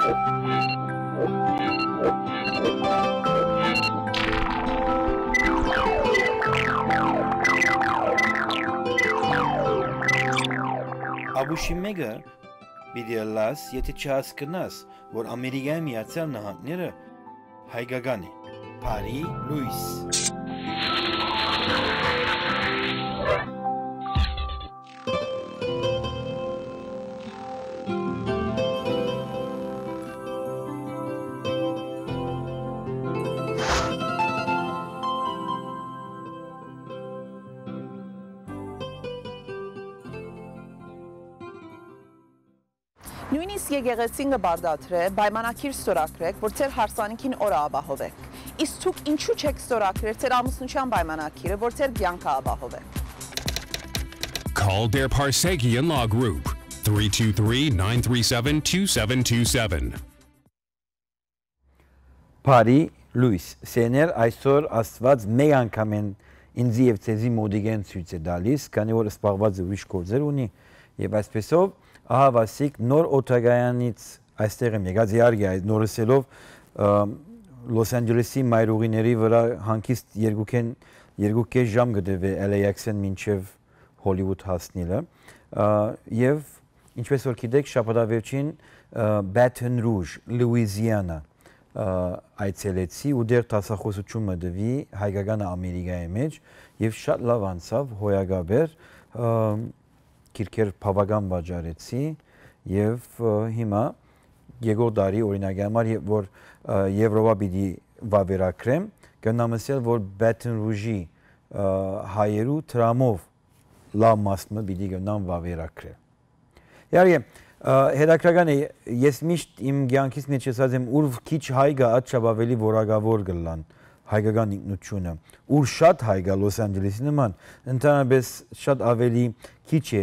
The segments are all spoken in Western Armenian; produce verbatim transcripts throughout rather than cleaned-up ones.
Ապուշի մէկը պիտի ըլլաս, եթէ չհասկնաս, որ Ամերիկայի Միացյալ Նահանգները հայկական է։ Բարի լոյս։ Նոյնիսկ եկեղեցին կը պարտադրէ պայմանագիր ստորագրէք, որ ձեր հարսանիքին օրը ապահովէք։ Իսկ դուք ինչո՞ւ չէք ստորագրեր ձեր ամուսնութեան պայմանագիրը, որ ձեր կեանքը ապահովէ։ Call Their Parsekian Law Group, three two three, nine three seven, two seven two seven. Բարի լոյս, սէներ, այսօր Աստուած մէկ անգամէն ինծի եւ ձեզի մօտիկէն ցոյց է տալիս, քանի որ սպաղուած է ուրիշ գործեր ունի, եւ այսպեսով, ահա Վասիկ նոր օդակայանից այստեղ եմ եկած, իհարկե, այդ նորսելով, ը, Լոս Անջելեսի մայրուղիների վրա հանգիստ երկուքեն, երկու կէս ժամ կը տեւէ L A X-ին մինչեւ Հոլիուուդ հասնիլը, ը, եւ ինչպես որ գիտեք, շաբաթավերջին, ը, Baton Rouge, Louisiana, ը, այցելեցի ու դեռ դասախոսություն մը տուի հայկականը Ամերիկայի մեջ, եւ շատ լաւ անցաւ, հոյակապ էր, ը, գիրքեր բաւական վաճառեցի, եւ, ը, հիմա եկող տարի, օրինակի համար, երբ որ, ը, Եվրոպա պիտի վաւերագրեմ, կրնամ ըսել, որ Baton Rouge-ի, ը, հայերու դրամով լաւ մաս մը պիտի կրնամ վաւերագրել։ Իհարկե, ը, հետաքրական է, ես միշտ իմ կեանքիս մեջ ըսած եմ, ուր քիչ հայ կայ, ատչափ աւելի որակաւոր կ'ըլլան հայկական ինքնութիւնը, ուր շատ հայ կայ Լոս Անջելեսի նման, ընդհանրապես շատ աւելի քիչ է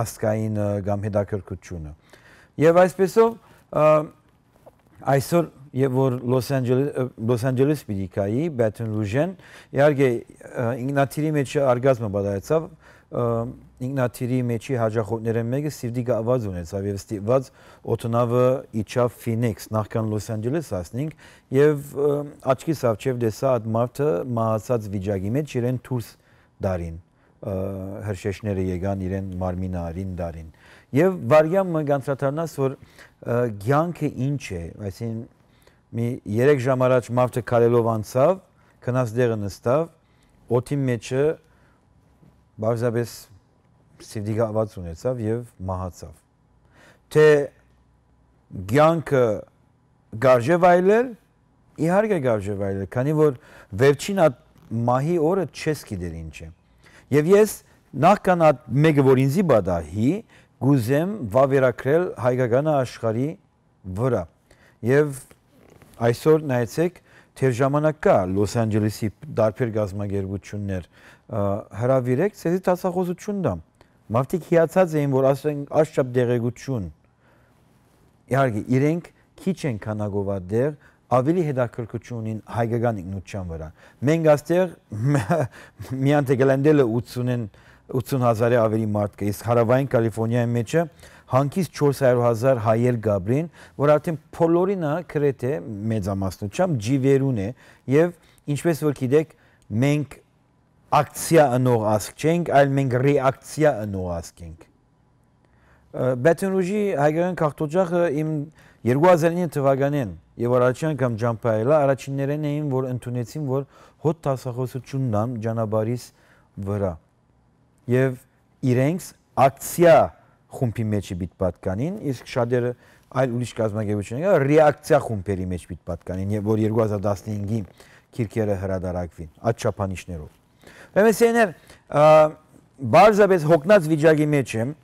ազգային, ը, կամ հետաքրքրութիւնը։ Եւ այսպեսով, ը, այսօր, երբ որ Լոս Անջելես, ը, Լոս Անջելես պիտի գայի, Baton Rouge-ին, իհարկե, ը, ինքնաթիռի մեջ արգազ մը պատահեցաւ, ը, ինքնաթիռի մեջի հաճախորդներէն մէկը սիրտի կաված ունեցաւ եւ ստիպված օդանաւը իջաւ Phoenix, նախքան Լոս Անջելես հասնենք, եւ, ը, աչքիս առջեւ տեսայ այդ մարդը մահացած վիճակի մեջ իրեն դուրս տարին, ը, հրշեջները եկան իրեն մարմինը արին, տարին։ Եւ վարյան մը կ'անդրադառնաս, որ, ը, կեանքը ինչ է, այսինքն, մի երեք ժամ առաջ մարդը քալելով անցաւ, գնաց տեղը նստաւ, օդին մեջը պարզապէս սիրտի կաված ունեցաւ եւ մահացաւ։ Թէ կեանքը կարժե վայելել, իհարկե կարժե վայելել, քանի որ վերջին այդ մահի օրը չես գիտեր ինչ է։ Եւ ես նախքան այդ մէկը որ ինձի պատահի, կ'ուզեմ վաւերագրել հայկականը աշխարհի վրայ։ Եւ այսօր նայեցեք, թեր ժամանակ կայ Լոս Անջելեսի տարբեր կազմակերպություններ, ը, հրաւիրեք, ձեզի դասախոսություն տամ։ Մարդիկ հիացած էին, որ ասենք, աշճապ տեղեկություն, իհարկե, իրենք քիչ են քանակով այդտեղ, աւելի հետաքրքրություն ունին հայկական ինքնության վրա։ Մենք այստեղ միան թե գլենդելը ութսունին, ութսուն հազարի աւելի մարդ կա, իսկ հարաւային Կալիֆորնիայի մեջը հանգիստ չորս հարիւր հազար հայեր կ'ապրին, որ արդեն բոլորին ա, գրեթե մեծամասնությամբ ջիվերուն է, եւ ինչպես որ գիտեք, մենք ակցիա ընող ազգ չենք, այլ մենք ռեակցիա ընող ազգ ենք։ Ը, Baton Rouge-ի հայկական գաղթօջախը իմ երկու հազար ինը թուականին, եւ առաջին անգամ ճամբայելա, առաջիններէն էին, որ ընդունեցին, որ հոտ դասախոսություն տան ճանապարհիս վրայ։ Եւ իրենց ակցիա խումբի մեջ պիտի պատկանին, իսկ շատերը այլ ուրիշ կազմակերպություններ կան, ռեակցիա խումբերի մեջ պիտի պատկանին, եւ որ երկու հազար տասնհինգի գիրքերը հրադարակվին, այդ չափանիշներով։ Ուրեմն, սեներ, ա, պարզապէս հոգնած վիճակի մեջ եմ,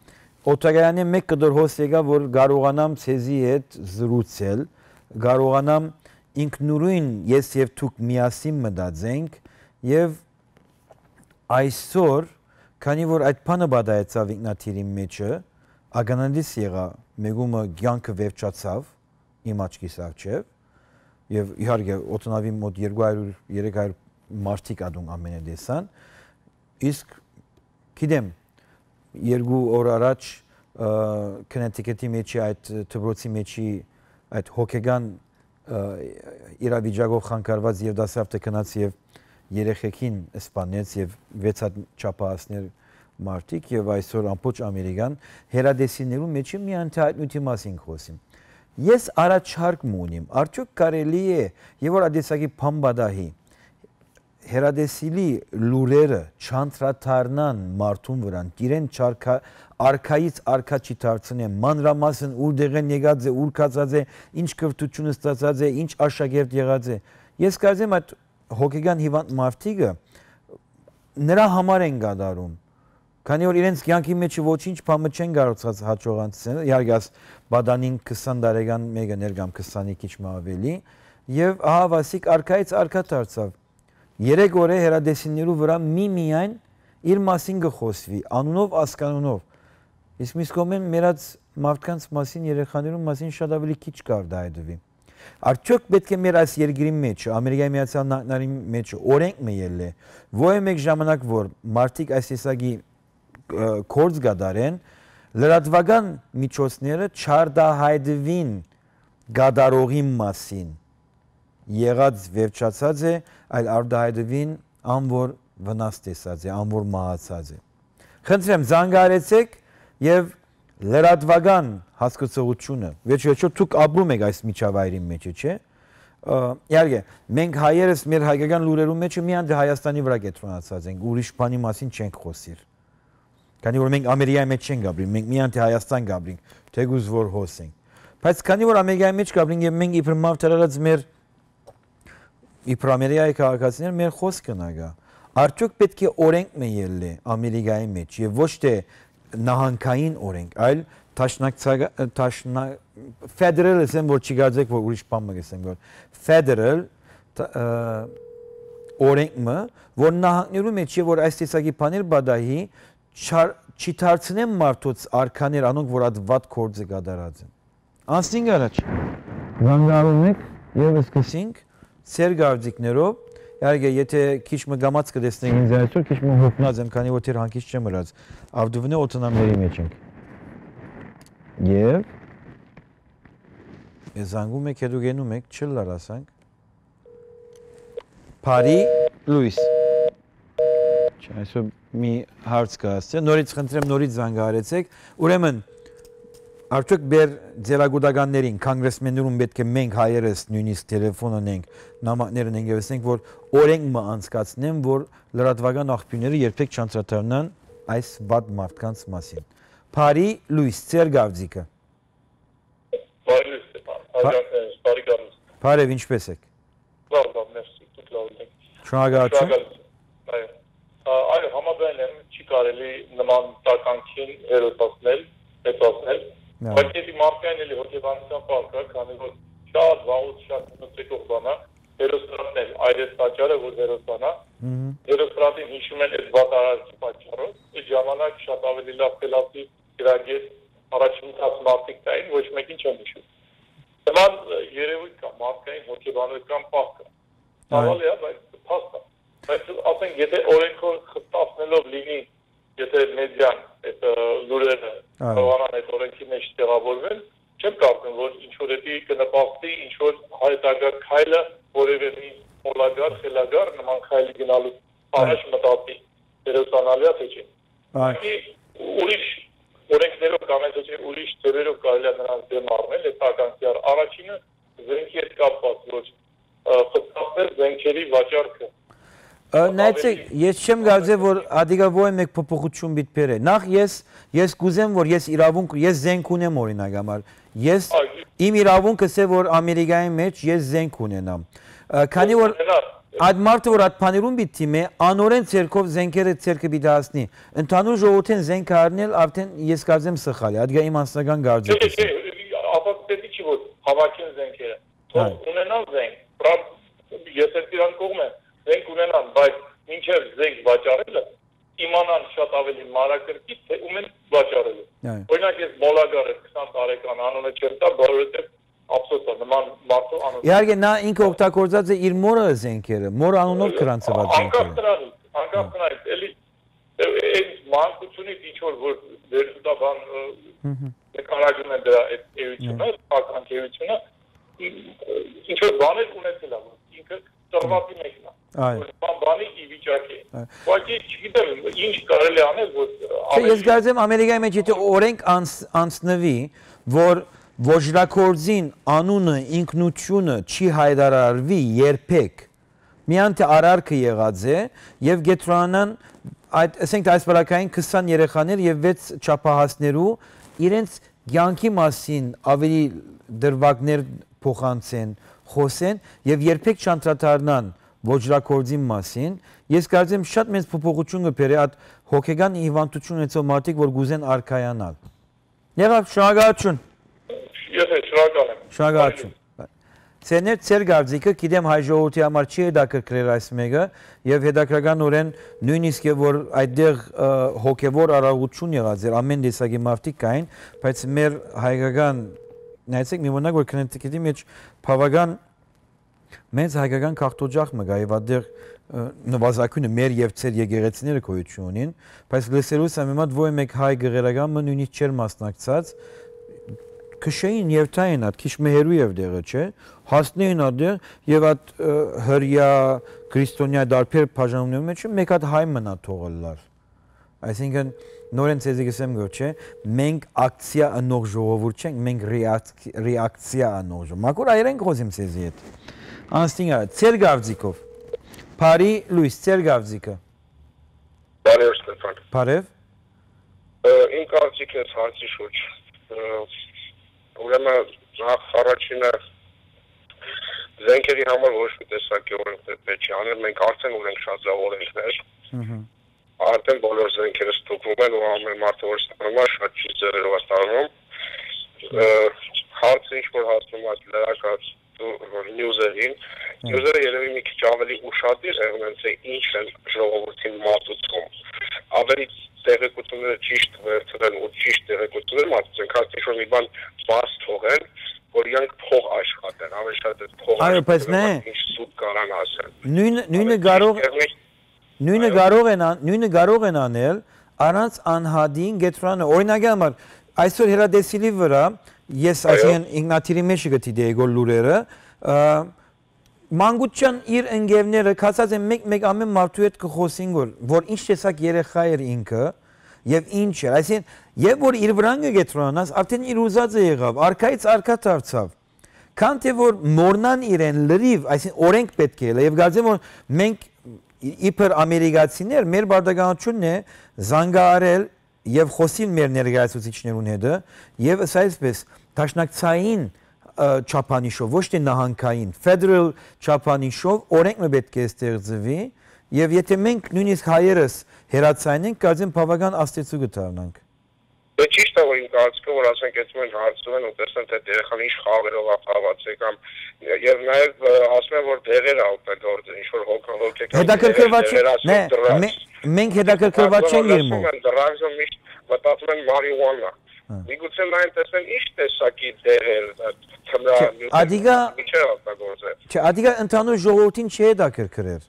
օդակայանին մէկ կտոր հոս եկայ, որ կարողանամ ձեզի հետ զրուցել, կարողանամ ինքնուրույն ես եւ դուք միասին մտածենք, եւ այսօր, քանի որ այդ բանը պատահեցաւ ինքնաթիռի մեջը, ականատես եղայ, մէկումը կեանքը վերջացաւ իմ աչքիս առջեւ, եւ իհարկե օդանավի մոտ երկու հարիւր, երեք հարիւր մարդիկ ատուն ամենը տեսան, իսկ գիտեմ, երկու օր առաջ, ը, Քնեթիքեթի մեջի այդ դպրոցի մեջի այդ հոգեկան, ը, իրավիճակով խանգարուած Եվդասարդը գնաց եւ երեխեքին սպանեց եւ վեց հատ չափահասներ մարդիկ եւ այսօր ամբողջ Ամերիկան հեռատեսիներու մեջ է, միայն թե այդ նյութի մասին կխոսիմ։ Ես առաջարկ մը ունիմ, արդյոք կարելի է, եւ որ այդ տեսակի բան պատահի, հեռատեսիլի լուրերը չանդրադառնան մարդուն վրան, իրեն չարքա-, արքայից արքա չի դարձնեն, մանրամասն ուր դեղեն եկած է, ուր գացած է, ինչ կրթություն ստացած է, ինչ աշակերտ եղած է։ Ես կարծեմ, այդ հոգեկան հիվանդ մարդիկը նրա համար են կատարում, քանի որ իրենց կյանքի մեջ ոչինչ բան մը չեն կարողացած հաջողանցել, իհարկե աս պատանին քսան տարեկան մեկը ներ կամ քսանի քիչ մը ավելի, եւ ահա վասիկ արքայից արքա դարձավ։ Երեք օրը հեռատեսիներու վրա մի միայն իր մասին կը խոսվի, անունով, ազգանունով։ Իսկ միս կողմէն մեռած մարդկանց մասին, երեխաներուն մասին շատ ավելի քիչ կարտայայտուի։ Արդյոք պէտք է մեր այս երկրին մեջ, Ամերիկայի Միացյալ Նահանգների մեջ օրենք մը ելլէ, որ է մեկ ժամանակ որ մարդիկ այս տեսակի, ը, գործ կատարեն, լրատվական միջոցները չարտահայտվին կատարողին մասին, եղած վերջացած է, այլ արտահայտվին ան որ վնաս տեսած է, ան որ մահացած է։ Խնդրեմ, զանգահարեցեք եւ լրատվական հասկացողությունը, վերջ վերջո դուք ապրում եք այս միջավայրին մեջ, չէ՞։ Ը, իհարկե, մենք հայերս մեր հայկական լուրերու մեջ միայն դե Հայաստանի վրա կեդրոնացած ենք, ուրիշ բանի մասին չենք խոսիր։ Քանի որ մենք Ամերիկայի մեջ չենք ապրի, մենք միայն թե Հայաստան կապրենք, թեկուզ որ հոս ենք։ Բայց քանի որ Ամերիկայի մեջ կապրենք եւ մենք իբր մաυ դարարած մեր, իբր Ամերիկայի քաղաքացիներ, մեր խոսքը նագա, արդյոք պէտք է օրենք մը ելլէ Ամերիկայի մեջ եւ ոչ թե նահանգային օրենք, այլ դաշնակցական, դաշնա-, federal, ասեմ, որ չի կարծեք, որ ուրիշ բան մը կսեմ, որ federal տ-, ը, օրենք մը, որ նահանգներու մեջ է, որ այս տեսակի բաներ բադահի, չար-, չի դարձնեն մարդոց արքաներ, անոնք, որ այդ վատ գործը կատարած են։ Անցնինք առաջ։ Զանգարում եք եւ սկսենք ձեր կարծիքներով։ Իհարկե, եթե քիչ մը գամած կտեսնեք ինձ այսօր, քիչ մը հոգնած եմ, քանի որ դեռ հանգիստ չեմ ըրած։ Ավդուվնե օդանամների մեջ ենք։ Եվ ես զանգում եք, հետո գենում եք, չլար ասանք։ Բարի լույս։ Չէ, այսօր մի հարց կա, ասցէ, նորից խնդրեմ, նորից զանգահարեցեք։ Ուրեմն, արդյոք մեր ձերագուտականներին, կոնգրեսմեններուն պէտք է մենք հայերս նույնիսկ տելեֆոն ունենք, նամակներ ունենք եւ ասենք, որ օրենք մը անցկացնեն, որ լրատվական աղբիւրները երբեք չանդրադառնան այս վատ մարդկանց մասին։ Բարի լույս, ձեր կարծիքը։ Բարի լույս, Ստեփան։ Հա- Հարգանքներ, բարի գալուստ։ Բարև, ինչպե՞ս եք։ Լավ, լավ, մերսի, դուք լավ եք։ Շնորհակալություն։ Շնորհակալություն։ Այո։ Ա, այո, համաձայն եմ, չի կարելի նման տականքին հերոսացնել, մեծացնել։ Լավ։ Բայց եթե մարդկային էլի հոգեբանության պահ կա, քանի որ շատ վաղուց շատ մտերմող բան է, հերոսացնել, այր էս պատճառը, որ հերոսանա, Մհմ։ Հերոսրատին հիշում են այդ վատարարքի պատճառով, այդ ժամանակ շատ ավելի լավ խելացի, գրագետ, առաջընթաց մարդիկ կային, ոչ մեկին չեն հիշում։ Նման, ը, երևույթ կա, մարդկային հոգեբանական պահ կա։ Այո։ Ցավալի է, բայց փաստ է։ Բայց ասենք, եթե օրենքով խստացնելով լինի, եթե մեդիան այդ, ը, լուրերը Այո։ կարողանան այդ օրենքի մեջ տեղավորվեն, չեմ կարծում, որ ինչ որ էդի կնպաստի, ինչ որ հայտակա քայլը որևէ մի օլագար, խելագար նման քայլի գնալու առաջ Այո։ մտածի, հերոսանալի է, թե չէ։ Այո։ Ուղղակի ուրիշ օրենքներով կամ, եթե չէ, ուրիշ ձևերով կարելի է նրանց դեմ առնել, այդ ականքյար։ Առաջինը զենքի հետ կապված, որ, ը, խստացնել զենքերի վաճառքը։ Ը, նայեցեք, ավելի ես չեմ կարծեր, որ ադիգա ո-, մեկ փոփոխություն պիտի բերե։ Նախ ես, ես կուզեմ, որ ես իրավունք, ես զենք ունեմ, օրինակ համար։ Ես, Այ, իմ իրավունքս է, որ Ամերիկայի մեջ ես զենք ունենամ։ Ը, քանի որ Ունենա։ այդ մարդը, որ այդ բաներուն պիտի թիմե, անորեն ձերքով զենքերը ձերքը պիտի հասնի։ Ընդհանուր ժողովրդին զենքը առնել արդեն ես կարծեմ սխալ է, ադիգա իմ անձնական Չէ, չէ, կարծիքս է։ Չէ, ասած պետք չի, որ հավաքեն զենքերը։ Թող Այո։ Ունենան զենք, բրատ, ես էլ իրան կողմ եմ, զենք ունենան, բայց մինչև զենք վաճառելը, իմանան շատ ավելի մանրակրկիտ, թե ում են վաճառելու։ Այո։ Օրինակ, ես մոլագար եմ, քսան տարեկան, անունը չեմ տա, որովհետև ափսոս է, նման մարդու անունը Իհարկե, նա ինքը օգտագործած է իր մորը զենքերը, մոր անունով գրանցված Անկախ զենքերը։ Դրանից, անկախ Հա։ Դրանից, էլի, ը, այն մանկությունից ինչ որ, որ վերջնաբան, ը, Հմ, հմ։ նկարագրում են դրա այդ էությունը, Հա։ ականք էությունը, Այո։ Որ բան-, բանի ի վիճակի։ Այո։ Ուղղակի չգիտեմ ինչ կարելի անել, որ Չէ, ավելի ես կարծեմ Ամերիկայի մեջ եթե օրենք անց-, անցնուի, որ ոճրագործին անունը, ինքնությունը չի հայտարարվի երբեք, միայն թե արարքը եղած է, եւ կետրոնանան այդ, ասենք, այս վարակային քսան երեխաներ եւ վեց չափահասներու իրենց կյանքի մասին ավելի դրվագներ փոխանցեն, խօսեն եւ երբեք չանդրադառնան ոճրագործին մասին։ Ես կարծեմ շատ մեծ փոփոխություն կը բերի այդ հոգեկան հիվանդություն ունեցող մարդիկ, որ կուզեն արքայանալ։ Եղավ, շնորհակալություն։ Ես էլ շնորհակալ եմ։ Շնորհակալություն։ Սերներ, ձեր կարծիքը, գիտեմ հայ ժողովրդի համար չի հետաքրքրեր այս մեկը, եւ հետաքրքրականօրէն նույնիսկ եւ որ այդտեղ, ը, հոգեվոր արարողություն եղած էր, ամեն տեսակի մարդիկ կային, բայց մեր հայկական, նայեցեք, մի մնաք որ Քնենթիքեթի մեջ բավական մեծ հայկական գաղթօջախ մը կայ, եւ այդտեղ, ը, նվազագոյնը մեր եւ ձեր եկեղեցիները գոյություն ունին, բայց լսելուս ամեմատ ոյ մէկ հայ գղերական մը նույնիսկ չէր մասնակցած, քշեին, երթային ատ, քիչ մը հեռու եւ դեղը, չէ, հասնեին ատեղ եւ այդ, ը, հրեա, քրիստոնեայ դարբեր բաժանումներու մեջ մէկ հատ հայ մնա թողըլլար։ Այսինքն, նորեն ձեզի կսեմ գոր, չէ, մենք ակցիա ընող ժողովուրդ չենք, մենք ռեակց-, ռեակցիա ընող ժողովուրդ։ Մաքուր այր ենք խոզիմ ձեզի հետ։ Անստինգա, ձեր գավձիկով։ Բարի լույս, ձեր գավձիկը։ Բարի օր, Ստեփան։ Բարև։ Ը, իմ կարծիքս հարցի շուրջ։ Ը, ուրեմն, նախ առաջինը, զենքերի համար ոչ մի տեսակ օրենք պետք չի անել, մենք արդեն ունենք շատ լավ օրենքներ։ Մհմ։ Արդեն բոլոր զենքերը ստուգվում են ու ամեն մարդը որ ստանում է, շատ ճիշտ ձևերով է ստանում։ Ը, հարցը ինչ որ հասնում է լրակաց նիուզերին, Հա։ նիուզերը երևի մի քիչ ավելի ուշադիր են, ունեն, թե ինչ են ժողովրդին մատուցում։ Ավելի տեղեկությունները ճիշտ վերցնեն ու ճիշտ տեղեկություններ մատուցեն, քան ինչ որ մի բան բաց թողեն, որ իրանք փող աշխատեն, ավելի շատ այդ փող Այո, բայց աշխատելը, նայ, ինչ սուտ կարան ասեն։ նույնը, նույնը Ավելի կարող, ճիշտ տեղնի-, նույնը Այո։ կարող են ան-, նույնը կարող են անել առանց անհատին կետրոնը։ Օրինակի համար, այսօր հեռատեսիլի վրա, ես Այո։ այսինքն ինքնաթիռի մեջ կը դիտեի գոր լուրերը, ը, մանկության իր ընկերները քացած են մեկ-մեկ ամեն մարդու հետ կը խոսին գոր, որ ինչ տեսակ երեխա էր ինքը եւ ինչ էր։ Այսինքն, երբ որ իր վրան կը կետրոնանաս, արդեն իր ուզածը եղավ, արքայից արքա դարձավ։ Քան թե որ մոռնան իրեն լրիվ, այսինքն օրենք պետք է ելը, եւ կարծեմ որ մենք ի-, իբր ամերիկացիներ, մեր պարտականությունն է զանգահարել եւ խօսիլ մեր ներկայացուցիչներուն հետը, եւ ըսա այսպես, դաշնակցային, ը, չափանիշով, ոչ թե նահանգային, federal չափանիշով օրենք մը պետք է ստեղծվի, եւ եթե մենք նույնիսկ հայերս հեռացայնենք, կարծեմ բավական աստեցու կը դառնանք։ Դե ճիշտ է, որ իմ կարծիքը, որ ասենք, այդ մեն հարցում են ու տեսնեն, թե երեխան ինչ խաղերով ա խաղացել, կամ, եւ նաեւ, ը, ասում են, որ դեղեր ա օգտագործել, ինչ որ հոգ-, հոգեկան Հետաքրքրված դեղեր, չի, դեղեր ասում, նե, դրած։ մե-, մենք հետաքրքրված չենք իր մոտ։ Ասում են, դրած ու միշտ մտածում են մարիուանա։ Հա։ Միգուցե նայեն, տեսնեն, ինչ տեսակի դեղեր, ա, թմրά Չէ, նյութեր ադիգա, միջեր օգտագործել։ Չէ, ադիգա ընդհանուր ժողովրդին չի հետաքրքրեր։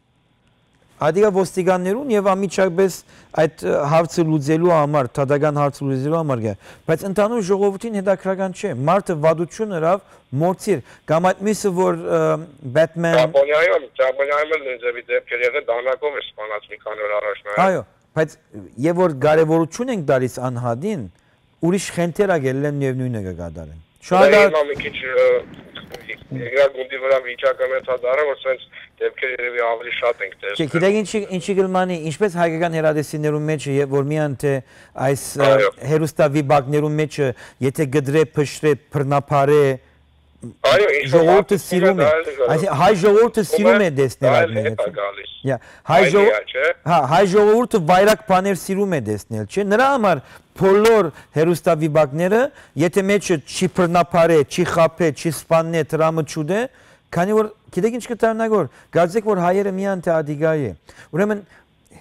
Ադիգա ոստիկաններուն եւ անմիջապես այդ, ը, հարցը լուծելու համար, դատական հարցը լուծելու համար կա։ Բայց ընդհանուր ժողովրդին հետաքրքրական չէ։ Մարդը վատություն ըրավ, մորցիր, կամ այդ մյուսը, որ, ը, Batman Ճապոնիայում, Ճապոնիայում էլ նույն ձևի դեպքեր եղել, դանակով էր սպանած մի քանի օր առաջ նայած։ Այո, բայց եւ որ կարեւորություն ենք տալիս անհատին, ուրիշ խենթեր ա գելլեն եւ նույնը կը կատարեն։ Դե Շնորհակալ հիմա մի քիչ, ը, երկրագունդի վրա վիճակը մեծ ա դառը, որ սենց դեպքեր երևի ավելի շատ ենք Չէ, տեսնում։ գիտեք ինչի, ինչի գլմանի, ինչպես հայկական հեռադեսիներու մեջ է, որ միան թե այս, ը, Այո։ հերուստավիպակներու մեջ է, եթե գդրե, փշրե, բռնապարե, Այո, ինչ որ ժողովուրդը մարդիկ սիրում է։ Այսինքն հայ ժողովուրդը սիրում է տեսնել այդ մեկը, չէ։ Յա, հայ ժող-, հա, հայ ժողովուրդը վայրագ բաներ սիրում է տեսնել, չէ։ Նրա համար բոլոր հերուստավիպակները, եթե մեջը չի բռնապարե, չի խաբե, չի սպաննե, դրամը չուտե, քանի որ գիտեք ինչ կդառնա գոր, կարծեք որ հայերը միան թե ադիգա է։ Ուրեմն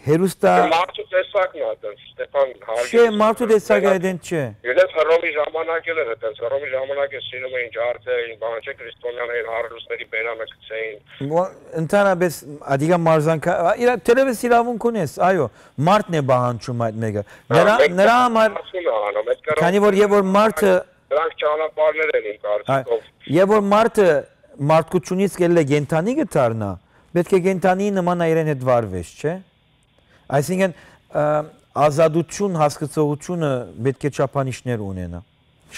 հերուստա Մարդու տեսակն ա այդտենց, Ստեփան, հարգելի Չէ, մարդու տեսակը այդտենց չէ։ Իրենց Հռոմի ժամանակ էլ էր այդտենց, Հռոմի ժամանակ է սիրում էին ջարդը, էին բան, չէ, քրիստոնյաներին հարուստների բերանը գցեին։ Ո-, ընդհանրապես, ադիգա մարզանքա-, ա, իրա-, թերևս իրավունք ունես, այո, մարդն է պահանջում այդ մեկը։ Հա, Նրա, մենք նրա համար, մարդուն ա անում, այդ կարող քանի որ եւ որ մարդը Դրանք ճանապարհներ են իմ Այ, կարծիքով։ Եւ որ մարդը մարդկությունից կելլե կենդանի կդառնա, Պէտք է կենդանի նման ա իրեն հետ վարուես, չէ՞։ Այսինքն, ը, ազատություն, հասկցողությունը պէտք է չափանիշներ ունենայ։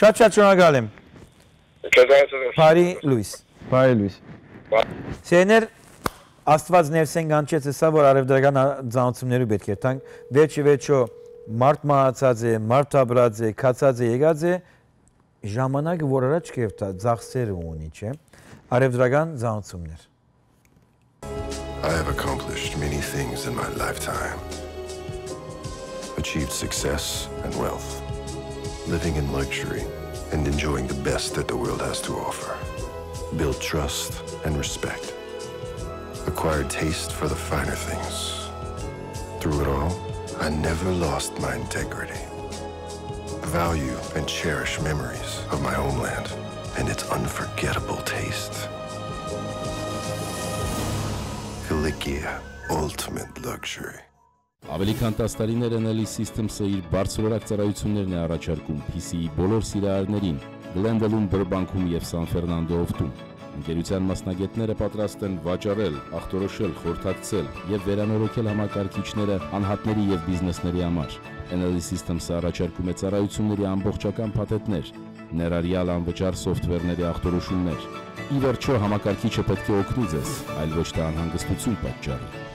Շատ շատ շնորհակալ եմ։ Քեզանից ուրիշ։ Բարի լոյս։ Բարի լոյս։ Սերներ, Աստուած ներսէն կանչեց, ըսա, որ առեւտրական ա-, ծանուցումներու պէտք է տանք։ Վերջը վերջո մարդ մահացած է, մարդ ապրած է, քացած է, եկած է, ժամանակը, որ առաջ կերթա, ծախսերը ունի, չէ՞։ Առեւտրական ծանուցումներ։ I have accomplished many things in my lifetime. Achieved success and wealth. Living in luxury and enjoying the best that the world has to offer. Built trust and respect. Acquired taste for the finer things. Through it all, I never lost my integrity. Value and cherish memories of my homeland and its unforgettable taste. Kilikia, ultimate luxury. Աւելի քան տաս տարիներ N L E Systems-ը իր բարձրորակ ծառայութիւններն է առաջարկում P C-ի բոլոր սիրահարներին Glendale-ում, Burbank-ում եւ San Fernando Opt-ում։ Ընկերութեան մասնագէտները պատրաստ են վաճառել, ախտորոշել, խորհրդակցել եւ վերանորոգել համակարգիչները անհատների եւ բիզնեսների համար։ N L E Systems-ը առաջարկում է ծառայութիւնների ամբողջական փաթեթներ, ներառյալ անվճար սոֆթվերների ախտորոշումներ։ Ի վերջո, համակարգիչը պէտք է օգնի ձեզ, այլ ոչ թե անհանգստություն պատճառի։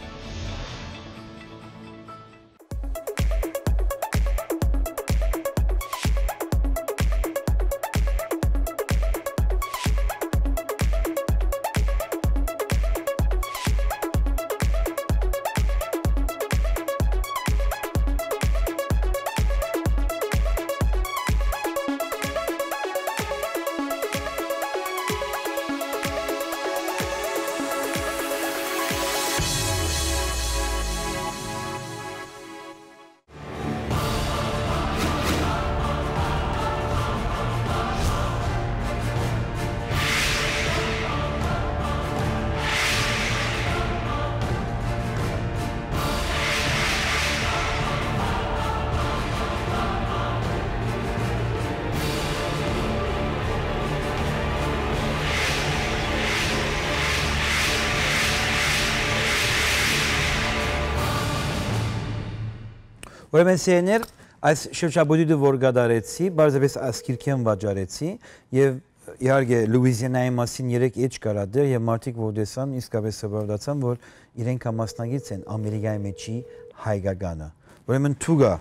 Ուրեմն, սերներ, այս շրջապտույտը, որ կատարեցի, պարզապէս այս գիրքէն վաճառեցի եւ, իհարկե, Լուիզիանայի մասին երեկ էջ կար ատեր եւ մարդիկ, որ տեսան, իսկապէս հպարտացան, որ իրենք ա մասնակից են Ամերիկայի մեջի հայկականը։ Ուրեմն, դուք ա,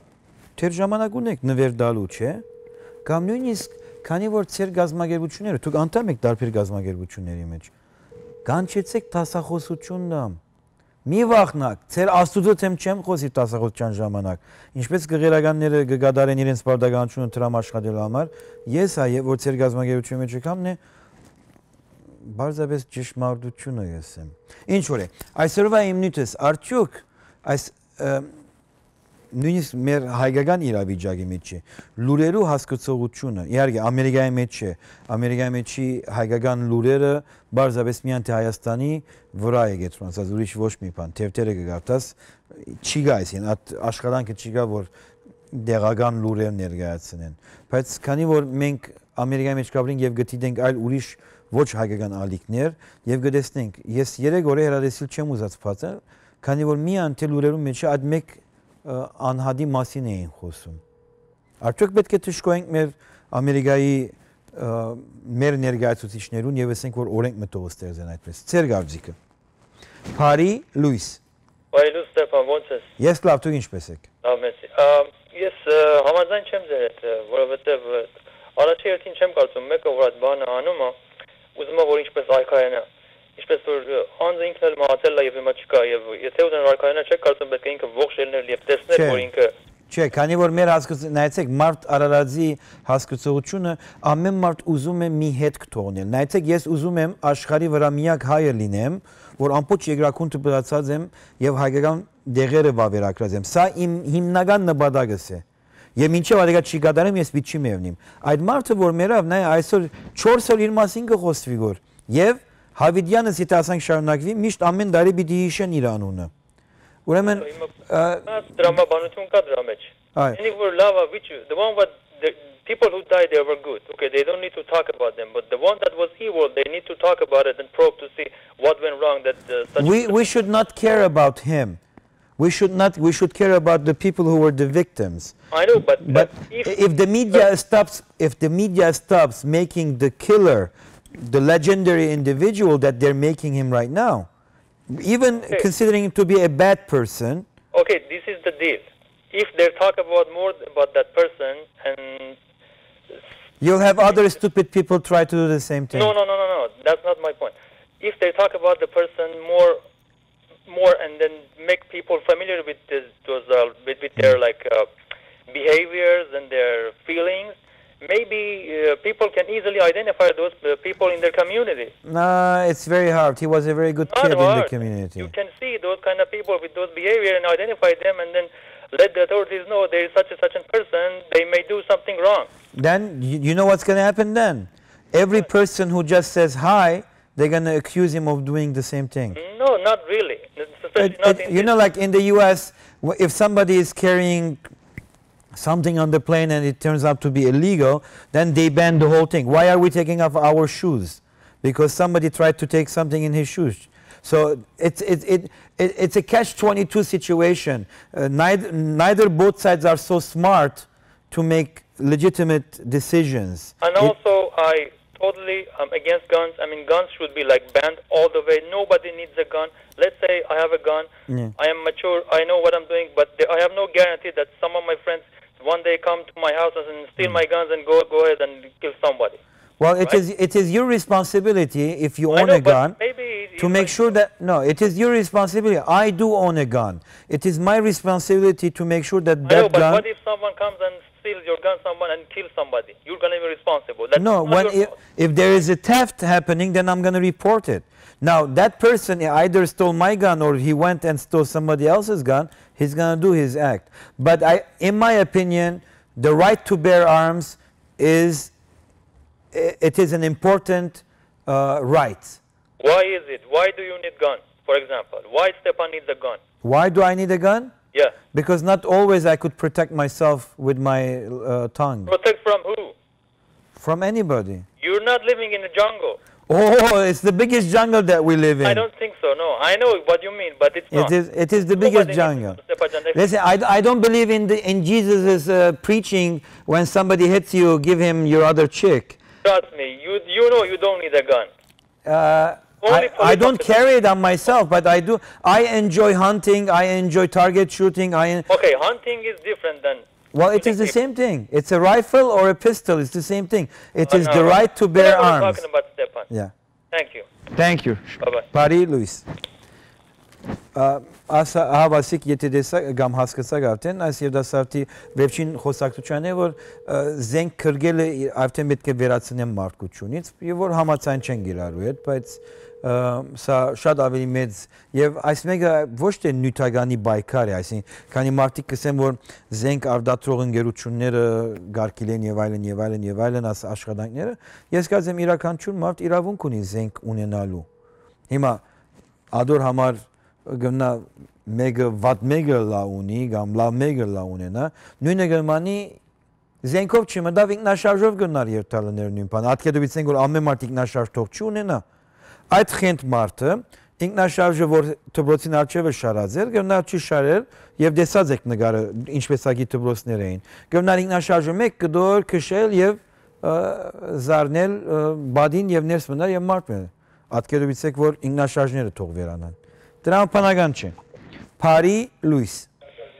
դեռ ժամանակ ունեք նվեր տալու, չէ՞։ Կամ նոյնիսկ, քանի որ ձեր կազմակերպությունները, դուք անդամ եք տարբեր կազմակերպությունների մեջ, կանչեցէք դասախոսություն տամ։ Մի վախնաք, ձեր Աստուծոյ դէմ չեմ խօսիր դասախոսութեան ժամանակ։ Ինչպէս կղերականները կը կատարեն իրենց պարտականութիւնը դրամ աշխատելու համար, ես ա, որ ձեր կազմակերպութիւնի մէջ եկամ, նե, պարզապէս ճշմարտությունը կ'ըսեմ։ Ինչ որ է, այսօրուայ իմ նիւթս, արդեօք այս, ը, նոյնիսկ մեր հայկական իրավիճակի մեջ չէ, լուրերու հասկցողությունը, իհարկե, Ամերիկայի մեջ չէ, Ամերիկայի մեջի հայկական լուրերը պարզապէս միայն թե Հայաստանի վրայ է կեդրոնացած, ուրիշ ոչ մի բան, թերթերը կը կարդաս, չի գայ այսին, այդ աշխատանքը չի գայ, որ տեղական լուրեր ներկայացնեն։ Բայց քանի որ մենք Ամերիկայի մեջ կապրենք եւ կը դիտենք այլ ուրիշ ոչ հայկական ալիքներ, եւ կը տեսնենք, ես երեք օրը հեռատեսիլ չեմ ուզած բացել, քանի որ միայն թե լուրերու մեջ այդ մեկ, ը, անհատի մասին էին խօսում։ Արդյոք պէտք է դժգոհենք մեր Ամերիկայի, ը, մեր ներկայացուցիչներուն եւ ասենք, որ օրենք մտող ստեղծեն այդպես։ Ձեր կարծիքը։ Բարի լոյս։ Բարի լոյս, Ստեփան, ո՞նց ես։ Ես լավ, դուք ինչպե՞ս եք։ Լավ, մերսի։ Ա, ես, ը, համաձայն չեմ ձեր հետ, ը, որովհետև, ը, առաջի հերթին չեմ կարծում մեկը, որ այդ բանը անում ա, ուզում ա, որ ինչպես արքայանա։ Ինչպես որ, ը, անձը ինքն էլ մահացել ա եւ հիմա չկա, եւ եթե ուզեն արքայանա, չեք կարծում պետք է ինքը ողջ ելներ եւ տեսներ, չէ, որ ինքը Չէ, քանի որ մեր հասկաց-, նայեցեք, մարդ արարածի հասկացողությունը, ամեն մարդ ուզում է մի հետք թողնել։ Նայեցեք, ես ուզում եմ աշխարհի վրա միակ հայը լինեմ, որ ամբողջ երկրագունդը բացած եմ եւ հայկական դեղերը վավերագրած եմ։ Սա իմ հիմնական նպատակս է։ Եւ մինչեւ ատիկա չի կատարեմ, ես պիտի չի մեռնիմ։ Այդ մարդը, որ մեռավ, նայ, այսօր չորս օր իր մասին կը խոսվի, որ, եւ Յավիդեանը, եթե ասենք շարունակվի, միշտ ամեն տարի պիտի հիշեն իր անունը։ Ուրեմն, հիմա ա, դրամաբանություն կա դրա մեջ։ Այո։ Any were lava, which, the one what, the people who died, they were good. Okay, they don't need to talk about them. But the one that was evil, they need to talk about it and probe to see what went wrong that uh, such We, we should not care about him. We should not, we should care about the people who were the victims. I know, but, But uh, if, if the media but stops, if the media stops making the killer, the legendary individual that they're making him right now, even Okay. considering him to be a bad person, Okay, this is the deal. If they talk about more about that person and you'll have other stupid people try to do the same thing. No, no, no, no, no. That's not my point. If they talk about the person more, more, and then make people familiar with this, those, uh, with, with their Mm. like uh, behaviors and their feelings, maybe uh, people can easily identify those uh, people in their community. Nah, it's very hard. He was a very good Not kid in the hard. community. You can see those kind of people with those behavior and identify them, and then let the authorities know there is such and such a person. They may do something wrong. Then you, you know what's going to happen then? Every What? person who just says hi, they're going to accuse him of doing the same thing. No, not really. Especially It- not it- in you this know, like in the U S, w- if somebody is carrying something on the plane and it turns out to be illegal, then they ban the whole thing. Why are we taking off our shoes? Because somebody tried to take something in his shoes. So it's, it, it, it, it's a catch twenty-two situation. Uh, neither, neither both sides are so smart to make legitimate decisions. And It- also, I totally um, against guns. I mean, guns should be like banned all the way. Nobody needs a gun. Let's say I have a gun. Yeah. I am mature. I know what I'm doing, but the, I have no guarantee that some of my friends one day come to my house and steal Mm. my guns and go go ahead and kill somebody. Well, it Right? is, it is your responsibility if you I own know, a but gun maybe to you make might sure that, no, it is your responsibility. I do own a gun. It is my responsibility to make sure that I know, that but gun what if someone comes and steals your gun, someone and kills somebody? You're gonna be responsible. That's No, not when your if, fault. if there is a theft happening, then I'm going to report it. Now, that person either stole my gun or he went and stole somebody else's gun. He's going to do his act. But I, in my opinion, the right to bear arms is, i- it is an important uh, right. Why is it? Why do you need gun? For example, why Stepan needs a gun? Why do I need a gun? Yeah. Because not always I could protect myself with my uh, tongue. Protect from who? From anybody. You're not living in the jungle. Oh, it's the biggest jungle that we live in. I don't think so. No, I know what you mean, but it's It not. is, it is the Nobody biggest needs jungle. to step out and Listen, I, I don't believe in the, in Jesus' uh, preaching, when somebody hits you, give him your other cheek. Trust me, you you know you don't need a gun. Uh, Only I, I police don't officers. carry it on myself, but I do. I enjoy hunting. I enjoy target shooting. I en- Okay, hunting is different than Well, it is the shooting people. same thing. It's a rifle or a pistol. It's the same thing. It Uh, is no, the no. right to bear Today we're arms. talking about Stepan. Yeah. Thank you. Thank you. Bye-bye. Բարի լույս։ Ա, Ասա, ահա ասիկ, եթե տեսա կամ հասկացաք արդեն, այս Երդասարտի վերջին խոսակցութիւնն է, որ ը, զենք կրկել է իր- արդեն պետք է վերացնեն մարդկությունից, եւ որ համաձայն չեն գիրարու հետ, բայց ը, սա շատ ավելի մեծ, եւ այս մեկը ոչ թե նյութականի պայքար է, այսինքն, քանի մարդիկ կսեն, որ զենք արտադրող ընկերությունները կարգիլեն եւ այլն, եւ այլն, եւ այլն, աս աշխատանքները, ես կարծեմ, իրականություն մարդ իրավունք ունի զենք ունենալու։ Հիմա ադոր համար գնա մեկը վատ մեկը լա ունի կամ լավ մեկը լա ունենա, նույնը գերմանի զենքով չի մտավ, ինքնաշարժով գնար երթալներ նույն բան։ Ատկեդուից են, որ ամեն մարդ ինքնաշարժ թող չի ունենա։ Այդ խենթ մարդը ինքնաշարժը, որ դպրոցին արջևը շարած էր, գնար չի շարել, եւ տեսած եք նկարը, ինչպես ակի դպրոցներ էին։ Գնար ինքնաշարժը մեկ կդոր քշել եւ ը, զարնել ը, բադին եւ ներս մնար եւ մարդ մնար։ Ատկեդուից եք, որ ինքնաշարժները թող վերանան։ Դրան բանական չէ։ Բարի լույս։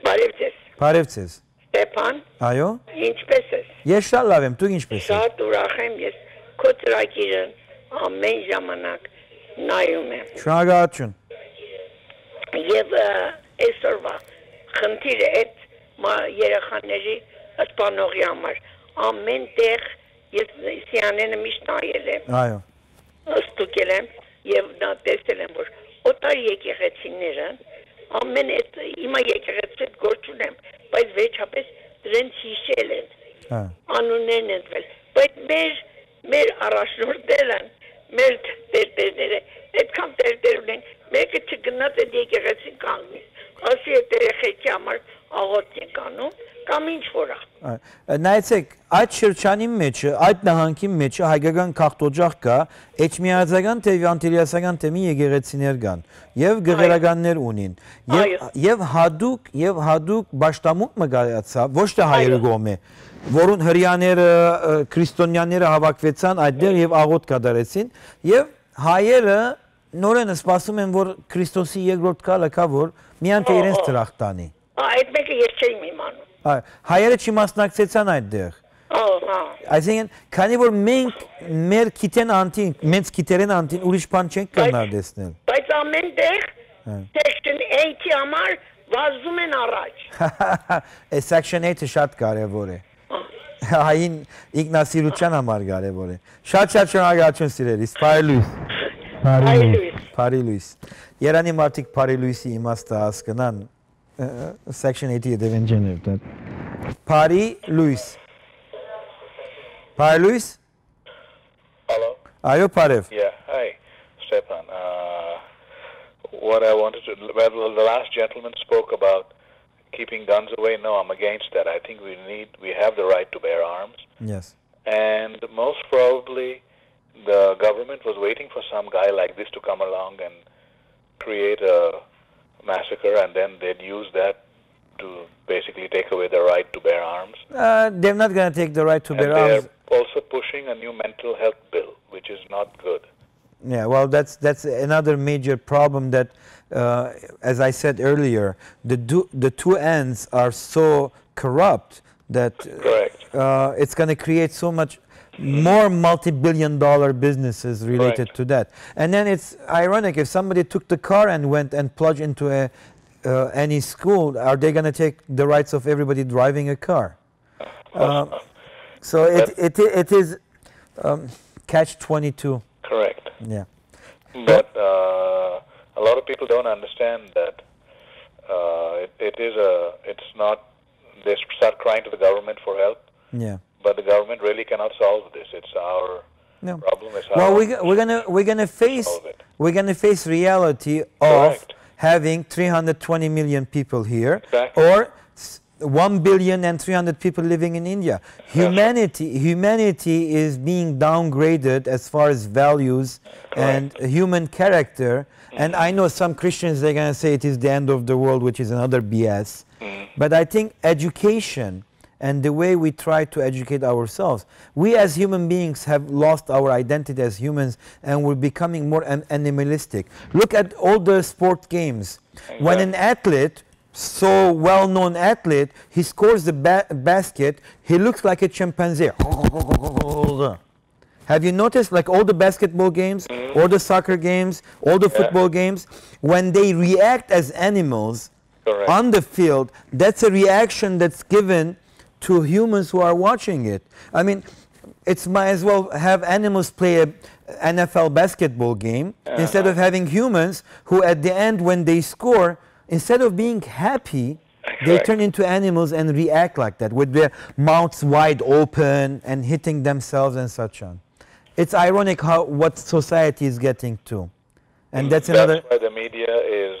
Բարև ձեզ։ Բարև ձեզ։ Ստեփան, Այո։ ինչպե՞ս ես։ Ես շատ լավ եմ, դուք ինչպե՞ս եք։ Շատ ուրախ եմ, ես քո ծրագիրը ամեն ժամանակ նայում եմ։ Շնորհակալություն։ Եվ ը, այսօրվա խնդիրը այդ մա- երեխաների սպանողի համար ամեն տեղ ես Սիանենը միշտ նայել եմ, Այո։ ստուգել եմ եւ նա տեսել եմ, որ օտար եկեղեցիները ամեն այդ, հիմա եկեղեցի հետ գործ չունեմ, բայց վերջապես դրանց հիշել են, Հա։ անուններն են տվել, բայց մեր, մեր առաջնորդներն, մեր տերտերները այդքան տերտեր ունեն, մեկը չգնաց այդ եկեղեցին կանգնի, ասի այդ երեխեքի համար աղօթք ենք անում, կամ ինչ որ ա։ Ա, նայեցեք, այդ շրջանին մեջը, այդ նահանգին մեջը հայկական քաղաքօճախ կայ, էջմիածական թեմի, անտելիասական թեմի եկեղեցիներ կան, եւ Այո։ գղերականներ ունին, եւ, Այո։ եւ յատուկ, եւ յատուկ պաշտամունք մը կայացաւ, ոչ թե հայերի Այո։ կողմէ, որուն հրեաները, ը, քրիստոնյաները հավաքվեցան այդտեղ Այո։ եւ աղօթք կատարեցին, եւ հայերը նորէն սպասում են, որ Քրիստոսի երկրորդ գալը կա, որ միայն թե Ո, իրենց ո։ դրախտ տանի։ Ա, այդ մեկը ես չէի իմանում։ Այ, հայերը չմասնակցեցան այդտեղ։ Ա, հա։ Այսինքն, քանի որ մենք մեր գիտեն անդին, մենց գիտերեն անդին ուրիշ բան չենք Բայց կրնար տեսնել։ բայց ամեն տեղ Հա։ Section eight-ի համար վազում են առաջ։ Այս Section eight-ը շատ կարեւոր է։ Հային ինքնասիրության համար կարեւոր է։ Շատ, շատ շնորհակալություն, սիրելիս։ Բարի լույս։ Բարի Բարի լույս։ լույս։ Բարի լույս։ Երանի մարդիկ բարի լույսի իմաստը հասկնան, ը, Section eight-ի հետևեն չեն երթար։ Բարի լույս։ Բարի լույս։ Hello. Այո, բարև։ Yeah, hi, Stepan. Uh, what I wanted to, well, the last gentleman spoke about keeping guns away. No, I'm against that. I think we need, we have the right to bear arms. Yes. And most probably, the government was waiting for some guy like this to come along and create a massacre, and then they'd use that to basically take away the right to bear arms. Uh, they're not gonna take the right to And bear they're arms. also pushing a new mental health bill, which is not good. Yeah, well, that's, that's another major problem that, uh, as I said earlier, the do, the two ends are so corrupt that, Correct. uh, it's gonna create so much more multi-billion dollar businesses related Correct. to that. And then it's ironic, if somebody took the car and went and plunged into a, uh, any school, are they gonna take the rights of everybody driving a car? Uh, so it, But it, it is, um, catch twenty-two. Correct. Yeah. But, uh, a lot of people don't understand that, uh, it, it is a, it's not, they start crying to the government for help, Yeah. but the government really cannot solve this. It's our No. problem. It's Well, our we, we're gonna, we're gonna face, solve it. we're gonna face reality of Correct. having three hundred twenty million people here, Exactly. or s-, one billion and three hundred people living in India. Humanity, humanity is being downgraded as far as values Correct. and human character. And I know some Christians, they're gonna say it is the end of the world, which is another B S. Mm. But I think education and the way we try to educate ourselves, we as human beings have lost our identity as humans, and we're becoming more an-, animalistic. Look at all the sport games. When an Exactly. athlete, so well-known athlete, he scores the ba-, basket, he looks like a chimpanzee. Have you noticed, like, all the basketball games, Mm-hmm. all the soccer games, all the Yeah. football games, when they react as animals Correct. on the field, that's a reaction that's given to humans who are watching it. I mean, it's might as well have animals play a N F L basketball game instead Uh-huh. of having humans who, at the end, when they score, instead of being happy, they Correct. turn into animals and react like that, with their mouths wide open and hitting themselves and such on. It's ironic how, what society is getting to. And that's That's another why the media is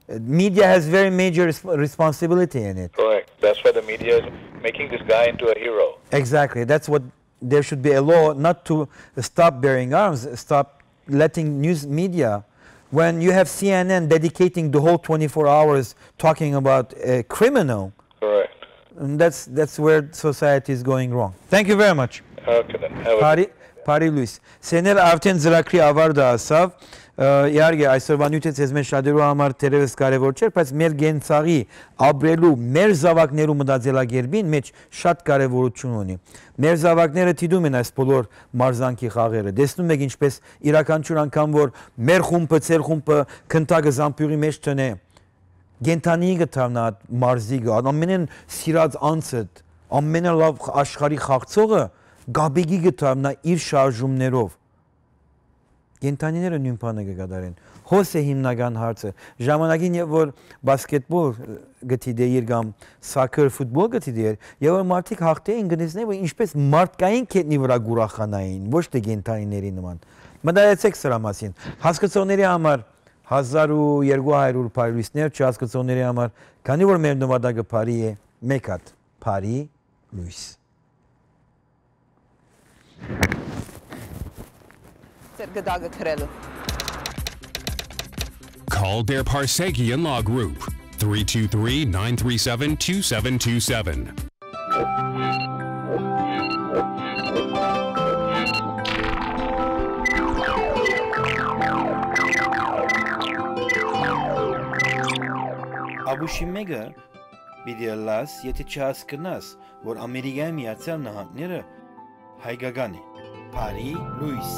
Uh, media has very major res-, responsibility in it. Correct. That's why the media is making this guy into a hero. Exactly. That's what there should be a law not to stop bearing arms, stop letting news media. When you have C N N dedicating the whole twenty-four hours talking about a criminal, Correct. and that's, that's where society is going wrong. Thank you very much. Okay then. Have a Բարի, բարի լույս։ Սեներ արդեն ծրագրի ավարտը ասաւ, ը, իհարկե, այսօրվա նյութը ձեզ մեզ շատերու համար թերևս կարևոր չէր, բայց մեր կենցաղի, ապրելու, մեր զավակներու մտածելակերպին մեջ շատ կարևորություն ունի։ Մեր զավակները դիտում են այս բոլոր մարզանքի խաղերը, տեսնում եք ինչպես իրականչուր անգամ, որ մեր խումբը, ձեր խումբը գնդակը զամբյուղի մեջ տնէ, կենդանի կը դառնայ այդ մարզիկը, ամենէն սիրած անձդ, ամենալաւ աշխարհի խաղցողը կապիկի կը դառնայ իր շարժումներով։ Կենդանիները նոյն բանը կը կատարեն։ Հոս է հիմնական հարցը։ Ժամանակին, երբ որ բասկետբոլ, ը, կը դիտէիր կամ սաքր, ֆուտբոլ կը դիտէիր, եւ որ մարդիկ հաղթէին, կը տեսնէի, որ ինչպես մարդկային գետնի վրայ կուրախանային, ոչ թե կենդանիների նման։ Մտածեցեք սրա մասին։ Հասկցողների համար հազար ու երկու հարիւր բարի լոյսներ չհասկցողների համար, քանի որ մեր նպատակը բարի է, մէկ հատ բարի լոյս։ Ձեր գդակը քրել։ Call Bear Parsekian Law Group, three two three, nine three seven, two seven two seven. Ապուշի մէկը պիտի ըլլաս, եթէ չհասկնաս, որ Ամերիկայի Միացյալ Նահանգները հայկական է։ Բարի լոյս։